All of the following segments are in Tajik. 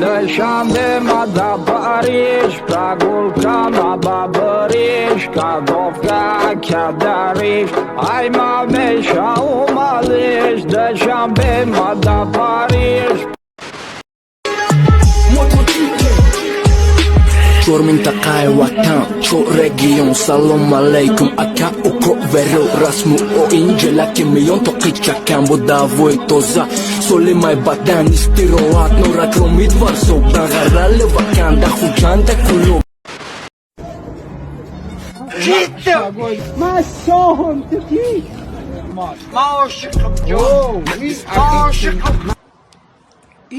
Душанбе ма да Париж, прогулка ма ба Бриж, кадовка кадариш, ай ма мешавум алиш. Душанбе ма да Париж. Чор минтақаи ватан, чор регион. Салом алейкум, ака, уко, веро. Расму оин, ҷелаки миён. То қичакам бо давои тоза, солимай бадан, истироҳат. Норакромид варсобдан, ғарали ваканда, Хуҷанда, Кулоб. Ман шоҳам, ту кӣ? Ман ошиқам, ошиқам.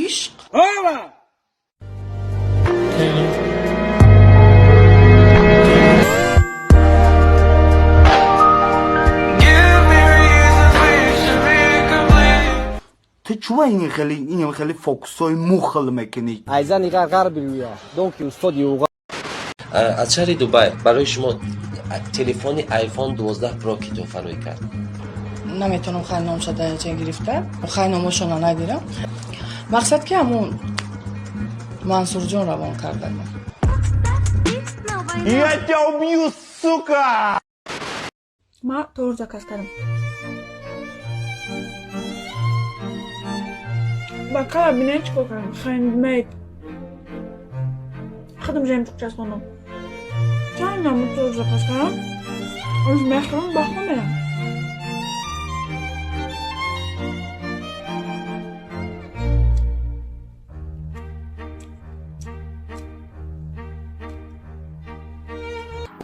Ишқ. Ова! Ту чува ини хеле, ини хеле фокусҳои мухл мекунӣ? Айзани ғар бирӯя дон ки устоди юға. Аз шаҳри Дубай барои шумо телефони iPhone 12 Pro ки туҳфа рӯй кард? Наметавонам хай номша дараҷа гирифта, хай номошона нагирам. Мақсад ки ҳамун Мансурҷон равон кардагам. Я тебя убью, сука! Ма торт заказ кардам. Ба кала бинед, чӣ кор кардам. Хендмейд. Худам жемчуг часпондам. Чанд намуд торт заказ кардам. Оз мехӯрам, ба хона мерам.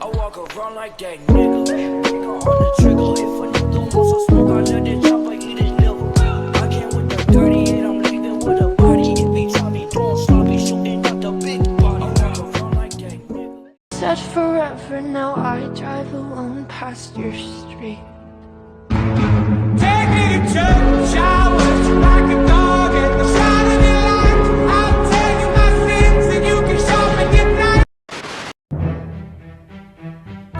I walk around like that nigga. Finger on the trigger. If a nigga wants some smoke, I let the chopper eat his liver. I came with the 38, I'm leaving with a body. If he try me doing sloppy, shooting out the big body. I walk around like that nigga. Said forever, now I drive alone past your street. Take me to church, I worship like a dog at the shrine of your light. I'll tell you my sins and you can sharpen your knife.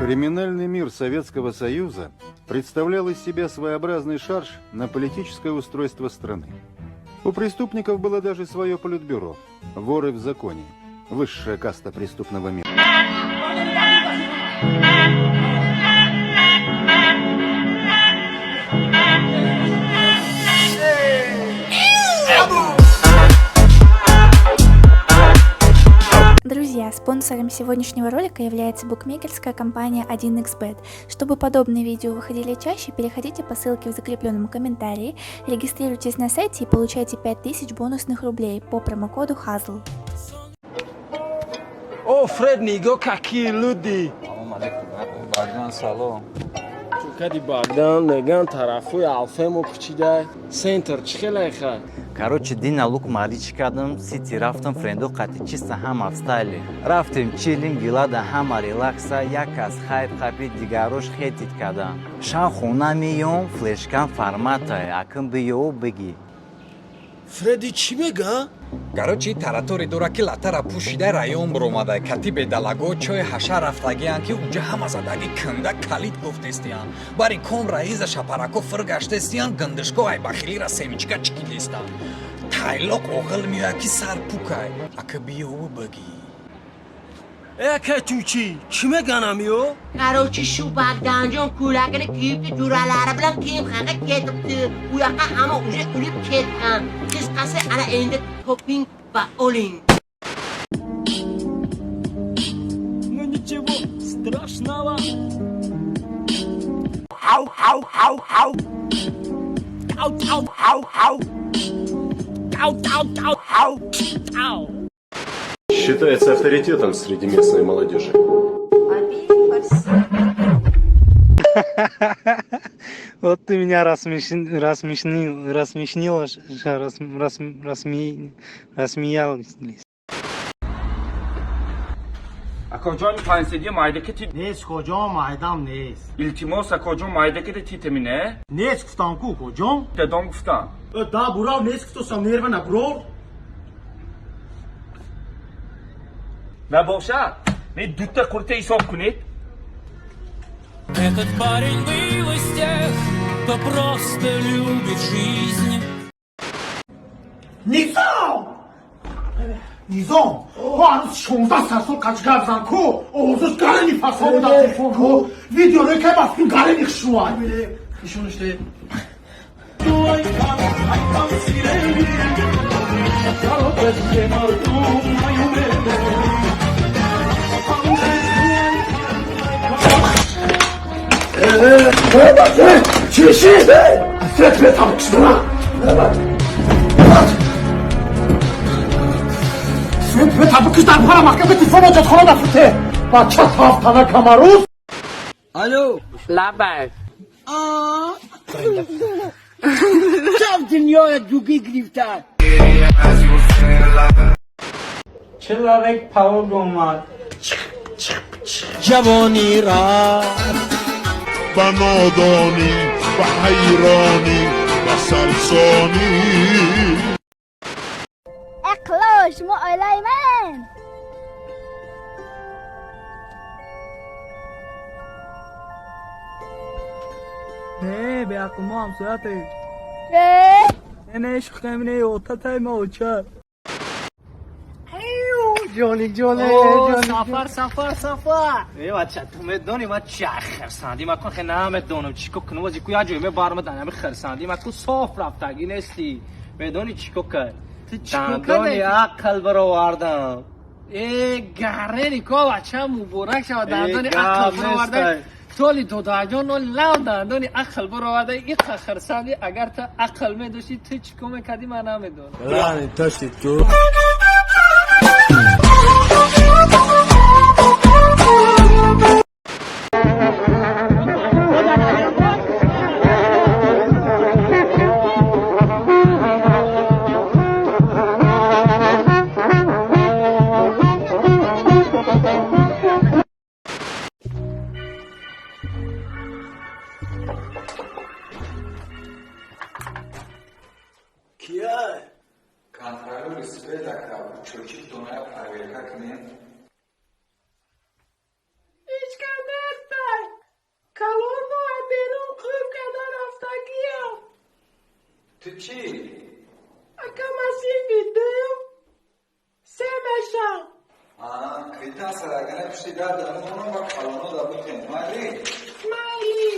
Криминальный мир Советского Союза представлял из себя своеобразный шарж на политическое устройство страны. У преступников было даже свое политбюро – воры в законе, высшая каста преступного мира. Друзья, спонсором сегодняшнего ролика является букмекерская компания 1xBet. Чтобы подобные видео выходили чаще, переходите по ссылке в закрепленном комментарии, регистрируйтесь на сайте и получайте 5000 бонусных рублей по промокоду HAZL. О, Фред, нигоҳ, какие люди! Богдан, салом. Кади Богдан меган, тарафҳои Алфемо кучидай. Центр чӣ хелай хай? Короче, дина лук марич кардам, сити рафтам, френдо қати, чиста ҳама в стайле. Рафтем, чилим, вилада ҳама релакса, як кас хайп қапи, дигарош хетит кардам. Шав хона меём, флешкам форматай, акм биёву бигӣ. Фреди чӣ мега? Короче, таратори дора ки латара пӯшида район буромада, кати бедалаго чой ҳаша рафтагиян, ки уҷа ҳама задаги канда калид гуфтестиян. Бари ком раиза шапарако фир гаштестиян, гандишко ай бахилира семечка чикидестан. Тайлоқ оғил меояд, ки сар пукай. Ака, биёву бигӣ. Э, акай, ту чӣ? Чӣ меганам ё? Короче, shu Bogdanjon ko'ylagini kiyibdi, jo'ralari bilan kiyimxonaga ketibdi. U yoqqa hamma уже o'lib ketgan. Qisqasi, ana endi toping va oling. Ну ничего страшного. Ҳав, ҳав, ҳав, ҳав! Ау, ау, ҳав, ҳав! Ау, ау, ау, ҳав! Ау! Считается авторитетом среди местной молодежи. Вот ты меня рассмешил, рассмешнила, рассмеялась. Акоҷон, панседи майдакати. Нест, коҷон, майдам нест. Илтимос, акоҷон, майдакати титами не? Нест гуфтам ку, коҷон. Дадом гуфтам. Да бурав, нест гуфтосам, нерва набурор. Набошад, не дута қурта ҳисоб кунед. Этот парень был из тех, кто просто любит жизнь. Низом! Низом, ҳо ҳанӯз 16 сар сол қач гап зан ку, овозаш гарани фасон буда телефон ку. Видеоро кай ба филм гарани хушрӯай. Нишонаш де. Чиши? Свет бетам кишдана. Свет бетам киш дар пара маҳкама телефон оҷатхона дафуте. Бача тафтана камарӯз. Алло. Лабай. Чам дунёя дугӣ гирифта. Человек паук омад. Ҷавонӣ рафт. Ба нодонӣ, ба ҳайронӣ, ба сарсонӣ. Ақло, шумо оилаи ман. Не, беақл, мо ҳамсоятем. Э? Не, не, шухтам, не, отатай ма оча. Ҷони ҷоне. Сафар, сафар, сафар. Э, бача, ту медонӣ ман чи хирсандӣ ман кун, хе намедонам чӣ ко кунам. Ози ку як ҷой мебармадан, ами хирсандӣ ман ку соф рафтагӣ нестӣ. Медонӣ чӣ ко кард? Ту чӣ ко Дандони кардӣ? ақл баровардам. Э, гарени ко, бача, муборак шавад, дандони Э, ақл гап бароварда. нестай. Толи додаҷон ноли лав дандони ақл бароварда. Иқа хирсандӣ, агар ту ақл медоштӣ, ту чӣ ко мекардӣ, ман намедонам. Лани ташид ку. Кия? Контролёри свет ака, чӯчик доная проверка кунем. Ҳечка нестай. Калоно берун қӯб карда рафтагиям. Ту чӣ? Ака, ман синфи дуюм се мешам. Крита сарагана пишти дар дарунонам ба калоно да бутен. Майли? Майли.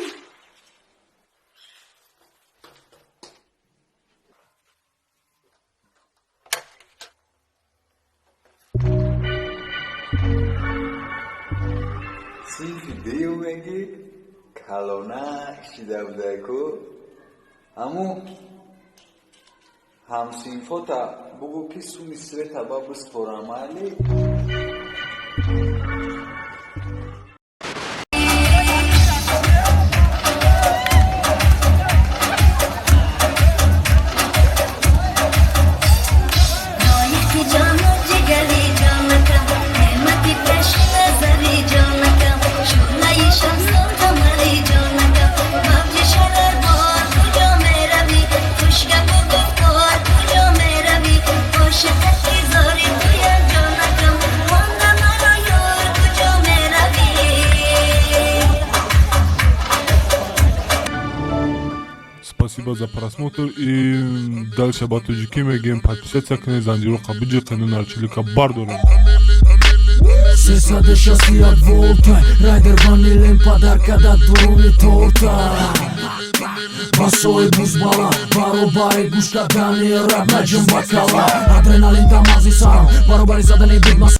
Синфи дуюм мегӣ, калона шида будай-ку. Ҳаму ҳамсинфота бугӯ, ки суми света ба биспорам, майли? Лоиқи ҷону ҷигари ҷонакам, неъмати пеши назари ҷонакам, шӯълаи шамсу қамари ҷонакам. Мавҷи шарарбор, куҷо меравӣ? Хушгапу гуфтор, куҷо меравӣ? Ошиқати зори туям, ҷонакам, монда маро ёр, куҷо меравӣ? Спасибо за просмотр и дальше ба тоҷикӣ мегӯем: подписаться кунед, занҷироқа биҷиқену нарчилика бардорем. 361 волта, райдер ванилем падаркада дуруни торта. Басои бузбала баробари гӯш кардани раб наҷум бакала. Адреналин дамази сарам баробари задани бигмас.